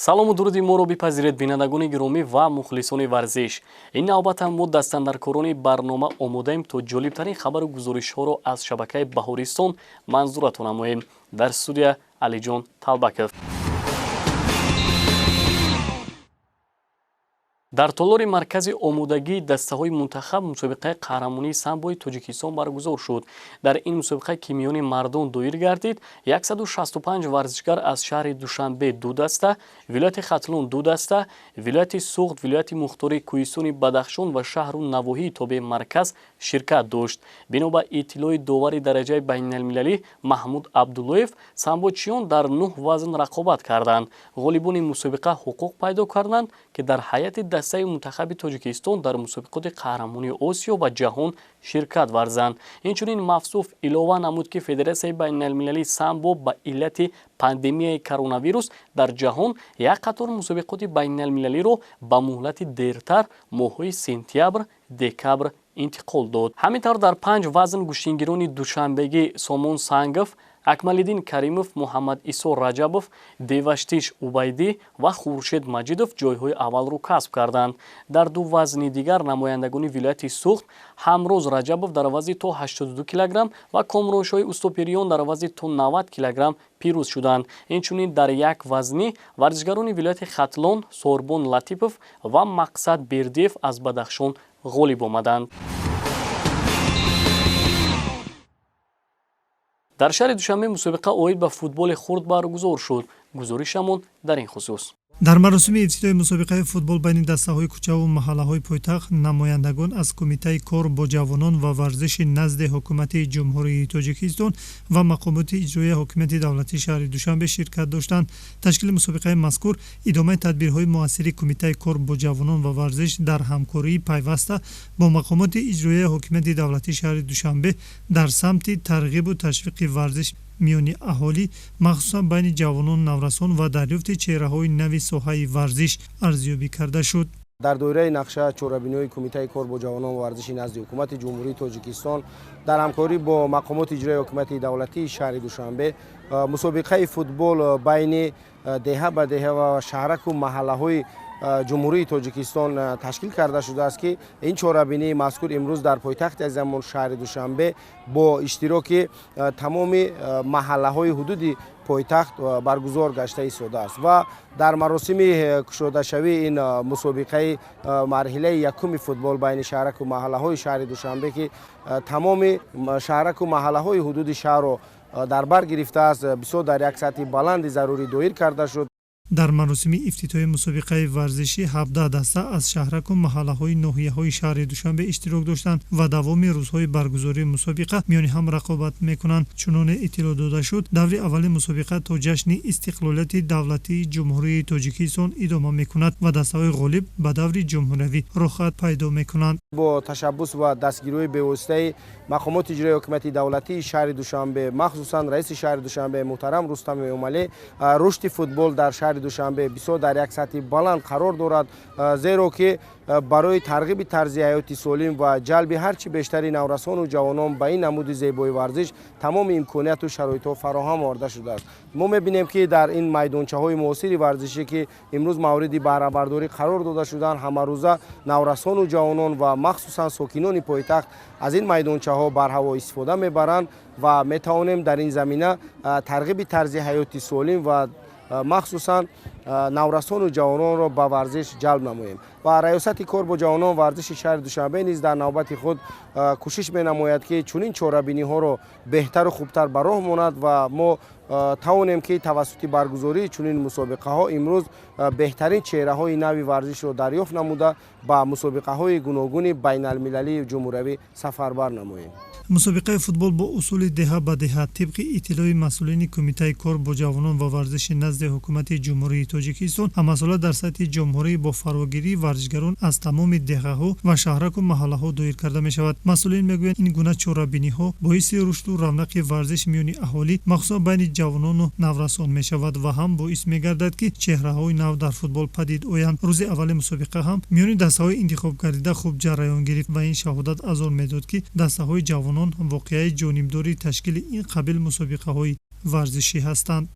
Салому дуруди моро бипазиред, бинандагони гиромӣ ва мухлисони варзиш. Ин навбатам мо, дастандаркорони барнома, омодаем, то ҷолибтарин хабару гузоришҳоро аз шабакаи Баҳористон манзуратон намоем. Дар студия Алиҷон Талбаков. Дар толори маркази омодагии дастаҳои мунтахаб мусобиқаи қаҳрамонии самбои Тоҷикистон баргузор шуд. Дар ин мусобиқа, ки миёни мардон доир гардид, 165 варзишгар аз шаҳри Душанбе ду даста, вилояти Хатлон ду даста, вилояти Суғд, вилояти мухтори Кӯҳистони Бадахшон ва шаҳру навоҳии тобеи марказ ширкат дошт. Бино ба иттилои довари дараҷаи байналмилалӣ Маҳмуд Абдуллоев, самбочиён дар нӯҳ вазн рақобат карданд. Ғолибони мусобиқа ҳуқуқ пайдо карданд, ки дар ҳайати дастаи мунтахаби Тоҷикистон дар мусобиқоти қаҳрамонии Осиё ва ҷаҳон ширкат варзанд. Инчунин мавсуф илова намуд, ки Федератсияи байналмилалии самбо ба иллати пандемияи коронавирус дар ҷаҳон як қатор мусобиқоти байналмилалиро ба муҳлати дертар, моҳҳои сентябр, декабр, интиқол дод. Ҳамин тавр, дар панҷ вазн гӯштингирони душанбегӣ Сомон Сангов, Акмалиддин Каримов, Муҳаммад Исо Раҷабов, Деваштиш Убайдӣ ва Хуршед Маҷидов ҷойҳои аввалро касб карданд. Дар ду вазни дигар намояндагони вилояти Суғд Ҳамроз Раҷабов дар вазни то 82 килограмм ва Комроншоҳи Устопириён дар вазни то 90 килограмм пирӯз шуданд. Инчунин дар як вазнӣ варзишгарони вилояти Хатлон Сорбон Латипов ва Мақсад Бердиев аз Бадахшон ғолиб омаданд. Дар шаҳри Душанбе мусобиқа оид ба футболи хурд баргузор шуд. Гузоришамон дар ин хусус. Дар маросими ифтитоҳи мусобиқаи футбол байни дастаҳои кӯчаву маҳаллаҳои пойтахт намояндагон аз Кумитаи кор бо ҷавонон ва варзиши назди Ҳукумати Ҷумҳурии Тоҷикистон ва мақомоти иҷроияи ҳокимияти давлатии шаҳри Душанбе ширкат доштанд. Ташкили мусобиқаи мазкур идомаи тадбирҳои муассири Кумитаи кор бо ҷавонон ва варзиш дар ҳамкории пайваста бо мақомоти иҷроияи ҳокимияти давлатии шаҳри Душанбе дар самти тарғибу ташвиқи варзиш миёни аҳолӣ, махсусан байни ҷавонону наврасон, ва дарёфти чеҳраҳои нави соҳаи варзиш арзёбӣ карда шуд. Дар доираи нақша чорабиниҳои Кумитаи кор бо ҷавонон ва варзиши назди Ҳукумати Ҷумҳурии Тоҷикистон дар ҳамкорӣ бо мақомоти иҷроияи ҳокимияти давлатии шаҳри Душанбе мусобиқаи футбол байни деҳа ба деҳа ва шаҳраку маҳаллаҳои Ҷумҳурии Тоҷикистон ташкил карда шудааст, ки ин чорабинии мазкур имрӯз дар пойтахти азизамон, шаҳри Душанбе, бо иштироки тамоми маҳаллаҳои ҳудуди пойтахт баргузор гашта истодааст. Ва дар маросими кушодашавии ин мусобиқаи марҳилаи якуми футбол байни шаҳраку маҳаллаҳои шаҳри Душанбе, ки тамоми шаҳраку маҳаллаҳои ҳудуди шаҳрро дар бар гирифтааст, бисёр дар як сатҳи баланди зарурӣ доир карда шуд. Дар маросими ифтитоҳи мусобиқаи варзишӣ 17 даста аз шаҳраку маҳаллаҳои ноҳияҳои шаҳри Душанбе иштирок доштанд ва давоми рӯзҳои баргузории мусобиқа миёни ҳам рақобат мекунанд. Чуноне иттилоъ дода шуд, даври аввали мусобиқа то ҷашни истиқлолияти давлатии Ҷумҳурии Тоҷикистон идома мекунад ва дастаҳои ғолиб ба даври ҷумҳуриявӣ роҳхат пайдо мекунанд. Бо ташаббус ва дастгириҳои бевоситаи мақомоти иҷроияи ҳокимияти давлатии шаҳри Душанбе, махсусан раиси шаҳри Душанбе муҳтарам Рустам Эмомалӣ, рушди футбол дар шаҳри Душанбе бисёр дар як сатҳи баланд қарор дорад, зеро ки барои тарғиби тарзи ҳаёти солим ва ҷалби ҳарчи бештари наврасону ҷавонон ба ин намуди зебои варзиш тамоми имконияту шароитҳо фароҳам оварда шудааст. Мо мебинем, ки дар ин майдончаҳои муосири варзишӣ, ки имрӯз мавриди баҳрабардорӣ қарор дода шуданд, ҳамарӯза наврасону ҷавонон ва махсусан сокинони пойтахт аз ин майдончаҳо барҳаво истифода мебаранд ва метавонем дар ин замина тарғиби тарзи ҳаёти солим ва махсусан наврасону ҷавононро ба варзиш ҷалб намоем. Ва Раёсати кор бо ҷавонон варзиши шаҳри Душанбе низ дар навбати худ кӯшиш менамояд, ки чунин чорабиниҳоро беҳтару хубтар ба роҳ монад ва мо тавонем, ки тавассути баргузории чунин мусобиқаҳо имрӯз беҳтарин чеҳраҳои нави варзишро дарёфт намуда, ба мусобиқаҳои гуногуни байналмилалии ҷумҳуриявӣ сафарбар намоем. Мусобиқаи футбол бо усули деҳа ба деҳа, тибқи иттилои масъулини Кумитаи кор бо ҷавонон ва варзиши назди Ҳукумати Ҷумҳурии Тоҷикистон, ҳамасола дар сатҳи ҷумҳурӣ бо фарогирии варзишгарон аз тамоми деҳаҳо ва шаҳраку маҳаллаҳо доир карда мешавад. Масъулин мегӯянд, ин гуна чорабиниҳо боиси рушду равнақи варзиш миёни аҳолӣ, махсусан байни ҷавонону наврасон мешавад ва ҳам боис мегардад, ки чеҳраҳои нав дар футбол падид оянд. Рӯзи аввали мусобиқа ҳам миёни дастаҳои интихобгардида хуб ҷараён гирифт ва ин шаҳодат аз он медод, ки дастаҳои ҷавонон воқеаи ҷонибдори ташкили ин қабил мусобиқаҳои варзишӣ ҳастанд.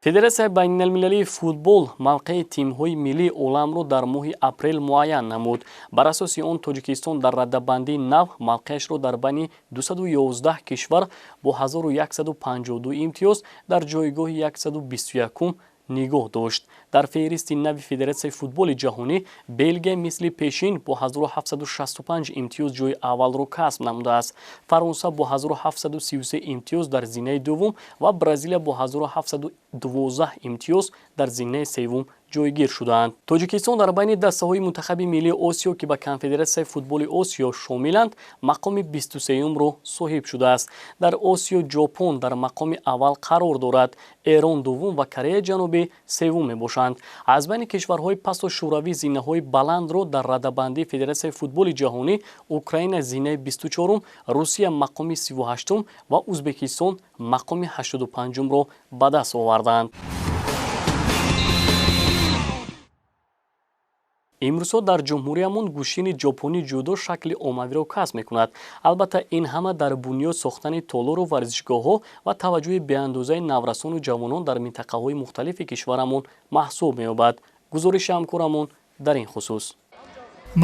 Федератсияи байналмилалии футбол мавқеи тимҳои миллии оламро дар моҳи апрел муайян намуд. Бар асоси он Тоҷикистон дар радабандии нав мавқеашро дар байни 211 кишвар бо 1152 имтиёз дар ҷойгоҳи 121 нигоҳ дошт. Дар феҳристи нави Федератсияи футболи ҷаҳонӣ Белгия мисли пешин бо 1765 имтиёз ҷойи аввалро касб намудааст. Фаронса бо 1733 имтиёз дар зинаи дуввум ва Бразилия бо 1712 имтиёз дар зинаи севум ҷойгир шудаанд. Тоҷикистон дар байни дастаҳои мунтахаби миллии Осиё, ки ба Конфедератсияи футболи Осиё шомиланд, мақоми 23-юмро соҳиб шудааст. Дар Осиё Ҷопон дар мақоми аввал қарор дорад, Эрон дуввум ва Кореяи Ҷанубӣ севум мебошанд. Аз байни кишварҳои пасу шӯравӣ зинаҳои баландро дар радабандии Федератсияи футболи ҷаҳонӣ Украина зинаи 24-ум, Русия мақоми 38-ум ва Узбекистон мақоми 85-умро ба даст оварданд. Имрӯзҳо дар ҷумҳуриямон гӯштини ҷопонӣ ҷудо шакли оммавиро касб мекунад. Албатта, ин ҳама дар бунёд сохтани толору варзишгоҳҳо ва таваҷҷӯҳи беандозаи наврасону ҷавонон дар минтақаҳои мухталифи кишварамон маҳсуб меёбад. Гузориши ҳамкорамон дар ин хусус.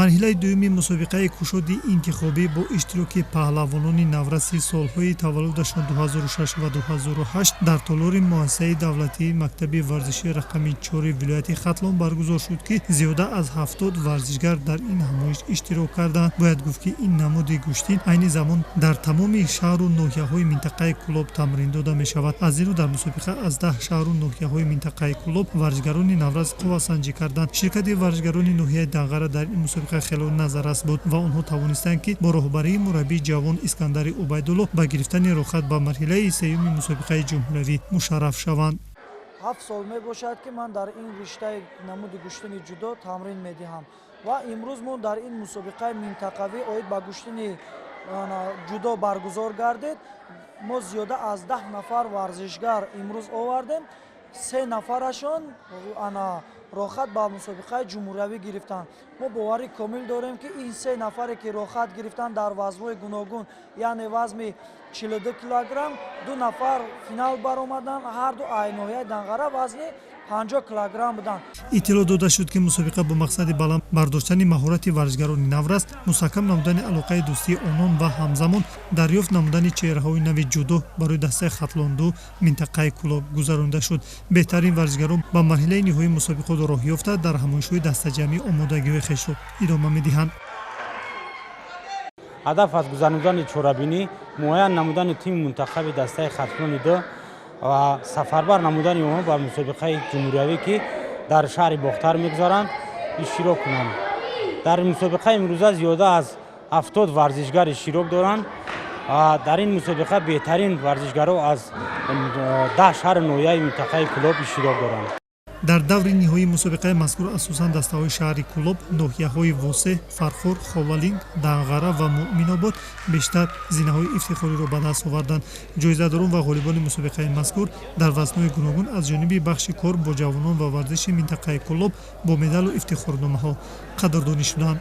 Марҳилаи дуюми мусобиқаи кушоди интихобӣ бо иштироки паҳлавонони навраси солҳои таваллудашон 2006 ва 2008 дар толори муассисаи давлатии мактаби варзишии рақами 4 вилояти Хатлон баргузор шуд, ки зиёда аз 70 варзишгар дар ин ҳамоиш иштирок карданд. Бояд гуфт, ки ин намуди гӯштин айни замон дар тамоми шаҳру ноҳияҳои минтақаи Кӯлоб тамрин дода мешавад. Аз ин рӯ дар мусобиқа аз 10 шаҳру ноҳияҳои минтақаи Кӯлоб варзишгарони наврас қуввасанҷӣ карданд. Ширкати варзишгарони ноҳияи Данғара дар ин мусобиқа хело назаррас буд ва онҳо тавонистанд, ки бо роҳбарии мураббии ҷавон Искандари Убайдулло ба гирифтани рухсат ба марҳилаи сеюми мусобиқаи ҷумҳуриявӣ мушарраф шаванд. 7 сол мебошад, ки ман дар ин риштаи намуди гӯштини ҷудо тамрин медиҳам ва имрӯз мо дар ин мусобиқаи минтақавӣ оид ба гӯштини ҷудо баргузор гардид. Мо зиёда аз 10 нафар варзишгар имрӯз овардем. 3 нафарашон рохат ба мусобиқаи ҷумҳуриявӣ гирифтанд. Мо боварӣ комил дорем, ки ин 3 нафаре, ки рохат гирифтанд дар вазнҳои гуногун, яъне вазми 42 килограмм, 2 нафар финал баромаданд, ҳар ду ай ноҳияи Данғара вазни 50 килограмм буданд. Иттилоъ дода шуд, ки мусобиқа бо мақсади баланд бардоштани маҳорати варзишгарони наврас, мустаҳкам намудани алоқаи дӯстии онон ва ҳамзамон дарёфт намудани чеҳраҳои нави ҷудо барои дастаи Хатлон 2 минтақаи Кӯлоб гузаронида шуд. Беҳтарин варзишгарон ба марҳилаи ниҳоии мусобиқот роҳ ёфта, дар ҳамоишҳои дастаҷамъӣ омодагиҳои хешро идома медиҳанд. Ҳадаф аз гузаронидани чорабинӣ муайян намудани тими мунтахаби дастаи Хатлони 2 ва сафарбар намудани онҳо ба мусобиқаи ҷумҳуриявӣ, ки дар шаҳри Бохтар мегузаранд, иштирок кунанд. Дар мусобиқаи имрӯза зиёда аз 70 варзишгар иштирок доранд ва дар ин мусобиқа беҳтарин варзишгаро аз 10 шаҳру ноҳияи минтақаи Кӯлоб иштирок доранд. Дар даври ниҳоии мусобиқаи мазкур асосан дастаҳои шаҳри Кӯлоб, ноҳияҳои Восеъ, Фархор, Ховалинг, Данғара ва Муъминобод бештар зинаҳои ифтихориро ба даст оварданд. Ҷоизадорон ва ғолибони мусобиқаи мазкур дар вазнҳои гуногун аз ҷониби бахши кор бо ҷавонон ва варзиши минтақаи Кӯлоб бо медалу ифтихорномаҳо қадрдонӣ шуданд.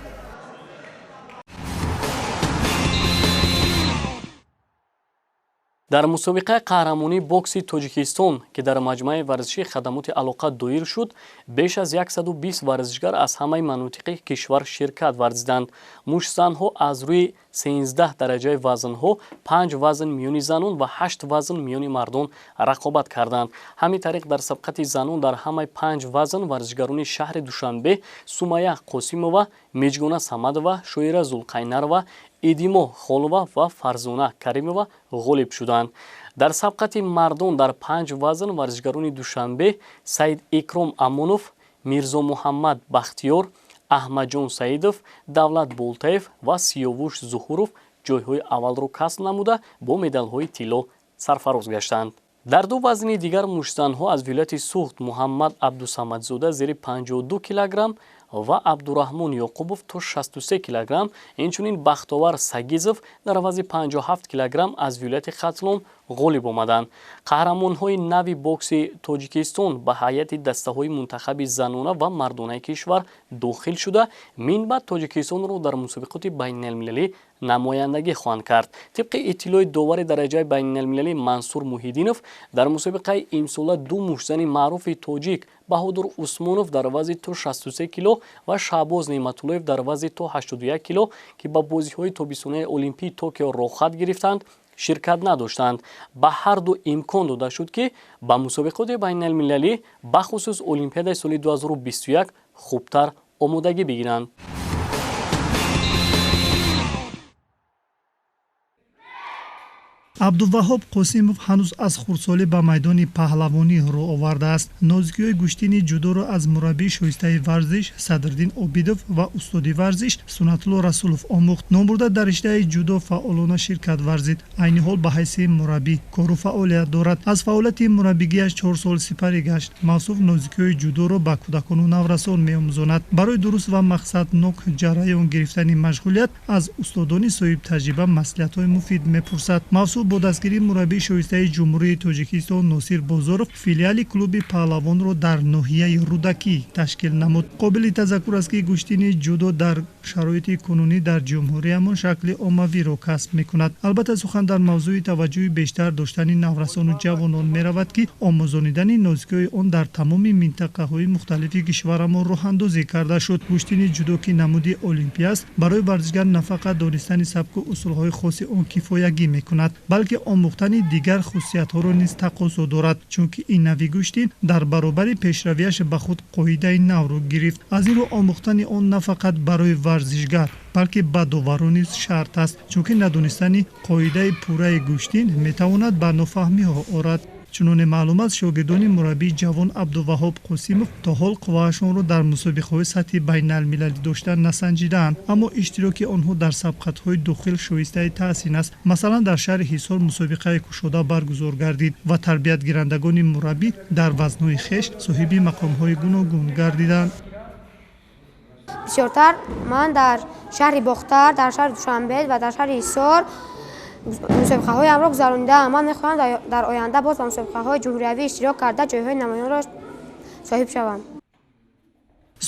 Дар мусобиқаи қаҳрамонии бокси Тоҷикистон, ки дар маҷмӯаи варзишии хадамоти алоқа доир шуд, беш аз 120 варзишгар аз ҳамаи манотиқи кишвар ширкат варзиданд. Муштзанҳо аз рӯи 13 дараҷаи вазнҳо 5 вазн миёни занон ва 8 вазн миёни мардон рақобат карданд. Ҳамин тариқ дар сабқати занон дар ҳамаи 5 вазн варзишгарони шаҳри Душанбе Сумая Қосимова, Меҷгона Самадова, Шоира Зулқайнарова, Идимо Холова ва Фарзона Каримова ғолиб шуданд. Дар сабқати мардон дар 5 вазн варзишгарони Душанбе Саид Икром Амонов, Мирзомуҳаммад Бахтиёр, Аҳмадҷон Саидов, Давлат Болтаев ва Сиёвуш Зуҳуров ҷойҳои аввалро касб намуда бо медалҳои тилло сарфароз гаштанд. Дар ду вазни дигар муштзанҳо аз вилояти Суғд Муҳаммад Абдусамадзода зери 52 килограмм ва Абдураҳмон Ёқубов то 63 килограмм, инчунин Бахтовар Сагизов дар вазни 57 килограмм аз вилояти Хатлон ғолиб омаданд. Қаҳрамонҳои нави бокси Тоҷикистон ба ҳайати дастаҳои мунтахаби занона ва мардонаи кишвар дохил шуда, минбаъд Тоҷикистонро дар мусобиқоти байналмилалӣ намояндагӣ хоҳанд кард. Тибқи иттилои довари дараҷаи байналмилалӣ Мансур Муҳиддинов, дар мусобиқаи имсола ду муштзани маъруфи тоҷик Баҳодур Усмонов дар вазни то 63 кило ва Шаҳбоз Неъматуллоев дар вазни то 81 кило, ки ба бозиҳои тобистонаи Олимпии Токио роҳхат гирифтанд, ширкат надоштанд. Ба ҳар ду имкон дода шуд, ки ба мусобиқоти байналмилалӣ, бахусус Олимпиадаи соли 2021 хубтар омодагӣ бигиранд. Абдуваҳҳоб Қосимов ҳанӯз аз хурдсолӣ ба майдони паҳлавонӣ рӯ овардааст. Нозикиҳои гӯштини ҷудоро аз мураббии шоистаи варзиш Садриддин Обидов ва устоди варзиш Сунатулло Расулов омӯхт. Номбурда дар риштаи ҷудо фаъолона ширкат варзид. Айни ҳол ба ҳайси мураббӣ кору фаъолият дорад. Аз фаъолияти мураббигиаш 4 сол сипарӣ гашт. Мавсуф нозикиҳои ҷудоро ба кӯдакону наврасон меомӯзонад. Барои дуруст ва мақсаднок ҷараён гирифтани машғулият аз устодони соҳибтаҷриба маслиҳатҳои муфид мепурсад. Мавсуф бо дастгирии мураббии шоистаи Ҷумҳурии Тоҷикистон Носир Бозоров филиали клуби паҳлавонро дар ноҳияи Рӯдакӣ ташкил намуд. Қобили тазаккур аст, ки гӯштини ҷудо дар шароити кунунӣ дар ҷумҳуриямон шакли оммавиро касб мекунад. Албатта, сухан дар мавзӯи таваҷҷӯҳи бештар доштани наврасону ҷавонон меравад, ки омӯзонидани нозикиҳои он дар тамоми минтақаҳои мухталифи кишварамон роҳандозӣ карда шуд. Гӯштини ҷудо, ки намуди олимпӣ аст, барои варзишгар на фақат донистани сабку усулҳои хоси он кифоягӣ мекунад, балки омӯхтани дигар хусусиятҳоро низ тақозо дорад, чунки ин нави гӯштин дар баробари пешравиаш ба худ қоидаи навро гирифт. Аз ин рӯ омӯхтани он на фақат барои варзишгар, балки ба доварон низ шарт аст, чунки надонистани қоидаи пурраи гӯштин метавонад ба нофаҳмиҳо орад. Чуноне маълум аст, шогирдони мураббии ҷавон Абдуваҳҳоб Қосимов то ҳол қувваашонро дар мусобиқаҳои сатҳи байналмилалӣ дошта насанҷидаанд, аммо иштироки онҳо дар сабқатҳои дохил шоистаи таҳсин аст. Масалан, дар шаҳри Ҳисор мусобиқаи кушода баргузор гардид ва тарбиятгирандагони мураббӣ дар вазнҳои хеш соҳиби мақомҳои гуногун гардиданд. Бисёртар ман дар шаҳри Бохтар, дар шаҳри Душанбе ва дар шаҳри Ҳисор мусобиқаҳоямро гузаронидаам. Ман мехоҳам дар оянда боз ба мусобиқаҳои ҷумҳуриявӣ иштирок карда ҷойҳои намоёнро соҳиб шавам.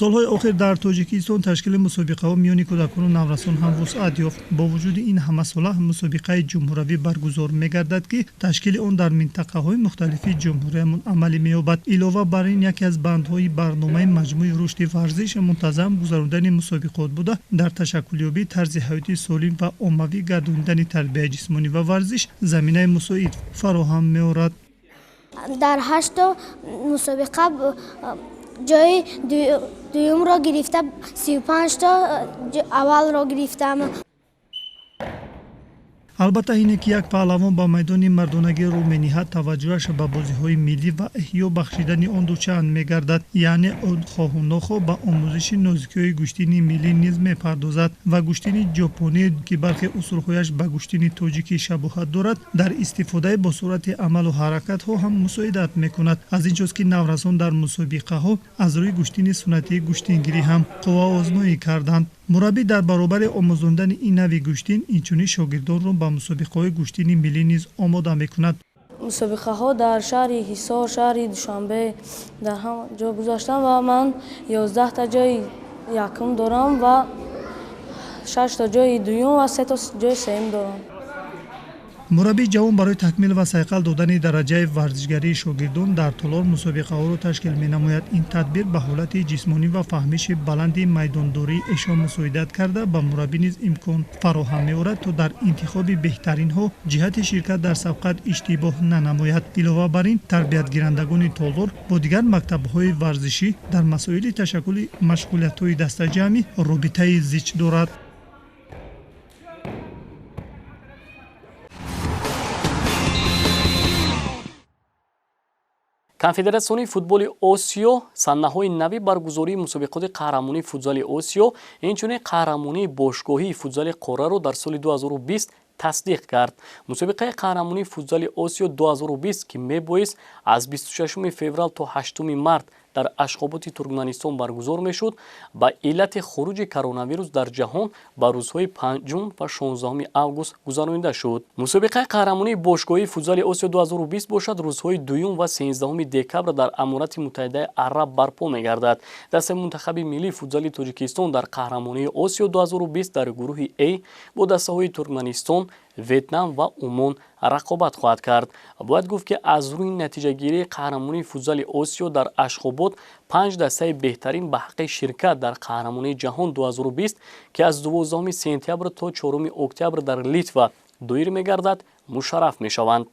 Солҳои охир дар Тоҷикистон ташкили мусобиқаҳо миёни кӯдакону наврасон ҳам вусъат ёфт. Бо вуҷуди ин ҳамасола мусобиқаи ҷумҳуравӣ баргузор мегардад, ки ташкили он дар минтақаҳои мухталифи ҷумҳуриямон амалӣ меёбад. Илова бар ин, яке аз бандҳои барномаи маҷмӯи рушди варзиш мунтазам гузарондани мусобиқот буда, дар ташаккулёбии тарзи ҳаёти солим ва оммавӣ гардонидани тарбияи ҷисмонӣ ва варзиш заминаи мусоид фароҳам меорад. Дар 8 мусобиқа ҷои дуюмро гирифта, 35 то аввалро гирифтам. Албатта, ине ки як паҳлавон ба майдони мардонагӣ рӯ мениҳад, таваҷҷӯҳаш ба бозиҳои миллӣ ва эҳё бахшидани он дучанд мегардад. Яъне он хоҳу нохоҳ ба омӯзиши нозикиҳои гӯштини миллӣ низ мепардозад ва гӯштини ҷопонӣ, ки бархе усулҳояш ба гӯштини тоҷикӣ шабоҳат дорад, дар истифодаи бо суръати амалу ҳаракатҳо ҳам мусоидат мекунад. Аз ин ҷост, ки наврасон дар мусобиқаҳо аз рӯи гӯштини суннатии гӯштингирӣ ҳам қувваозмоӣ карданд. Мураббӣ дар баробари омӯзондани ин нави гӯштин инчунин шогирдонро ба мусобиқаҳои гӯштини миллӣ низ омода мекунад. Мусобиқаҳо дар шаҳри Ҳисор, шаҳри Душанбе дар ҳама ҷо гузаштам ва ман 11 та ҷои якум дорам ва 6 та ҷои дуюм ва 3 та ҷои сеюм дорам. Мураббии ҷавон барои такмил ва сайқал додани дараҷаи варзишгарии шогирдон дар толор мусобиқаҳоро ташкил менамояд. Ин тадбир ба ҳолати ҷисмонӣ ва фаҳмиши баланди майдондории эшон мусоидат карда, ба мураббӣ низ имкон фароҳам меорад, то дар интихоби беҳтаринҳо ҷиҳати ширкат дар сабқат иштибоҳ нанамояд. Илова бар ин, тарбиятгирандагони толор бо дигар мактабҳои варзишӣ дар масоили ташаккули машғулиятҳои дастаҷамъӣ робитаи зич дорад. Конфедератсиони футболи Осиё саннаҳои нави баргузории мусобиқоти қаҳрамонии футзали Осиё, инчунин қаҳрамонии бошгоҳии футзали қорраро дар соли 2020 тасдиқ кард. Мусобиқаи қаҳрамонии футзали Осиё 2020, ки мебоист аз 26 феврал то 8 март дар Ашхоботи Туркманистон баргузор мешуд, ба иллати хуруҷи коронавирус дар ҷаҳон ба рӯзҳои 5 ва 16 август гузаронида шуд. Мусобиқаи қаҳрамонии бошгоҳии футзали Осиё 2020 бошад, рӯзҳои 2 ва 13 декабр дар Аморати Муттаҳидаи Араб барпо мегардад. Дастаи мунтахаби миллии футзали Тоҷикистон дар қаҳрамонии Осиё 2020 дар гурӯҳи А бо дастаҳои Туркманистон, Ветнам ва Умон рақобат хоҳад кард. Бояд гуфт, ки аз рӯи натиҷагирии қаҳрамонии футзали Осиё дар Ашхобод 5 дастаи беҳтарин ба ҳаққи ширкат дар қаҳрамонии ҷаҳон 2020, ки аз 12 сентябр то 4 октябр дар Литва доир мегардад, мушарраф мешаванд.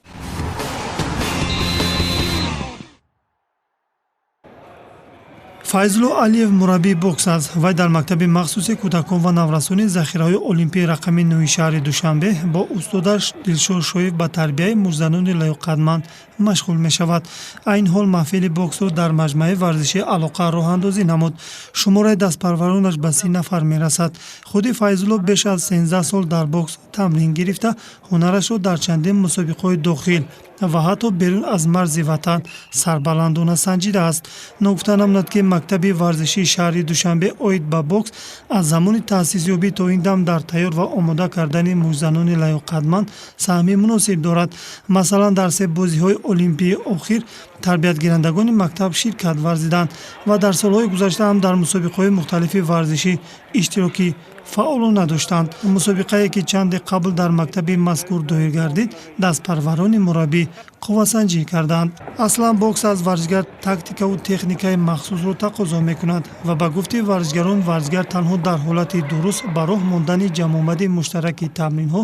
Файзулло Алиев мураббии бокс аст. Вай дар мактаби махсуси кӯдакон ва наврасони захираҳои олимпии рақами 9 шаҳри Душанбе бо устодаш Дилшод Шоев ба тарбияи муштзанони лаёқатманд машғул мешавад. Айни ҳол маҳфили боксро дар маҷмӯаи варзишии алоқа роҳандозӣ намуд. Шумораи дастпарваронаш ба 30 нафар мерасад. Худи Файзулло беш аз 13 сол дар бокс тамрин гирифта, ҳунарашро дар чандин мусобиқаҳои дохил ва ҳатто берун аз марзи ватан сарбаландона санҷидааст. Ногуфта намонад, ки мактаби варзишии шаҳри Душанбе оид ба бокс аз замони таъсисёбӣ то ин дам дар тайёр ва омода кардани муштзанони лаёқатманд саҳми муносиб дорад. Масалан, дар се бозиҳои олимпии охир тарбиятгирандагони мактаб ширкат варзиданд ва дар солҳои гузашта ҳам дар мусобиқаҳои мухталифи варзишӣ иштироки фаъолона доштанд. Мусобиқае ки чанде қабл дар мактаби мазкур доир гардид, дастпарварони мураббӣ қуввасанҷӣ карданд. Аслан бокс аз варзишгар тактикаву техникаи махсусро тақозо мекунад ва ба гуфти варзишгарон, варзишгар танҳо дар ҳолати дуруст ба роҳ мондани ҷамъомади муштараки тамринҳо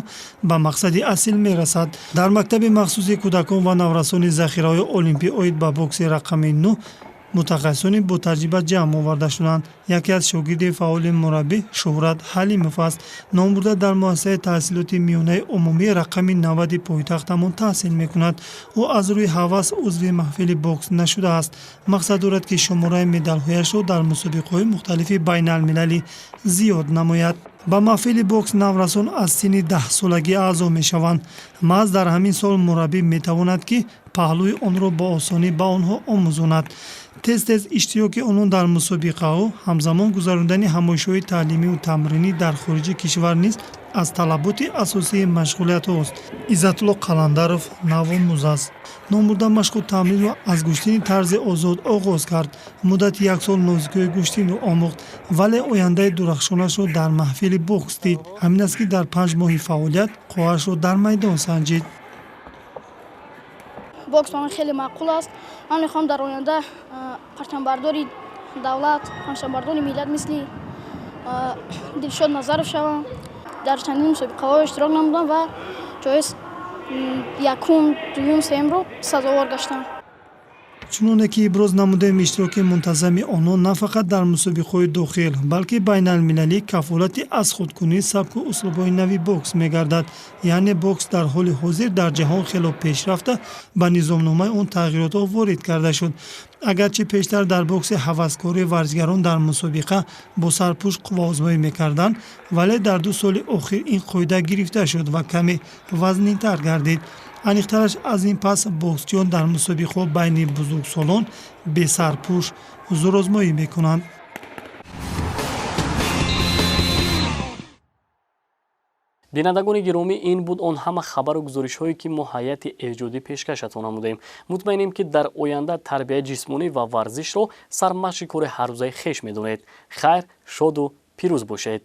ба мақсади асил мерасад. Дар мактаби махсуси кӯдакон ва наврасони захираҳои олимпӣ оид ба бокси рақами 9 мутахассисони ботаҷриба ҷамъ оварда шуданд. Яке аз шогирди фаъоли мураббӣ Шуҳрат Ҳалимов аст. Номбурда дар муассисаи таҳсилоти миёнаи умумии рақами 90 пойтахтамон таҳсил мекунад. Ӯ аз рӯи ҳавас узви маҳфили бокс нашудааст. Мақсад дорад, ки шумораи медалҳояшро дар мусобиқаҳои мухталифи байналмилалӣ зиёд намояд. Ба маҳфили бокс наврасон аз синни 10-солагӣ аъзо мешаванд. Маҳз дар ҳамин сол мураббӣ метавонад, ки паҳлӯи онро бо осонӣ ба онҳо омӯзонад. Тез-тез иштироки онон дар мусобиқаҳо, ҳамзамон гузарондани ҳамоишҳои таълимию тамринӣ дар хориҷи кишвар низ аз талаботи асосии машғулиятҳост. Иззатулло Қаландаров навомӯз аст. Номбурда машқу тамринро аз гӯштини тарзи озод оғоз кард. Муддати як сол нозикиҳои гӯштинро омӯхт, вале ояндаи дурахшонашро дар маҳфили бокс дид. Ҳамин аст, ки дар 5 моҳи фаъолият қувваашро дар майдон санҷид. Бокс ба ман хеле маъқул аст. Ман мехоҳам дар оянда парчамбардори давлат, парчамбардори миллат мисли Дилшод Назаров шавам. Дар чандин мусобиқаҳо иштирок намудам ва ҷои якум, дуюм, сеюмро сазовор гаштам. Чуноне ки иброз намудем, иштироки мунтазами онҳо на фақат дар мусобиқаҳои дохил, балки байналмилалӣ кафолати аз худкунии сабку услубҳои нави бокс мегардад. Яъне бокс дар ҳоли ҳозир дар ҷаҳон хело пешрафта, ба низомномаи он тағйиротҳо ворид карда шуд. Агарчи пештар дар бокси ҳаваскорӣ варзишгарон дар мусобиқа бо сарпӯш қувваозмоӣ мекарданд, вале дар 2 соли охир ин қоида гирифта шуд ва каме вазнинтар гардид. Аниқтараш, аз ин пас боксчиён дар мусобиқаҳо байни бузургсолон бесарпӯш зӯрозмоӣ мекунанд. Бинандагони гиромӣ, ин буд он ҳама хабару гузоришҳое, ки мо ҳайати эҷодӣ пешкашатон намудем. Мутмаинем, ки дар оянда тарбияи ҷисмонӣ ва варзишро сармашқи кори ҳаррӯзаи хеш медонед. Хайр, шоду пирӯз бошед.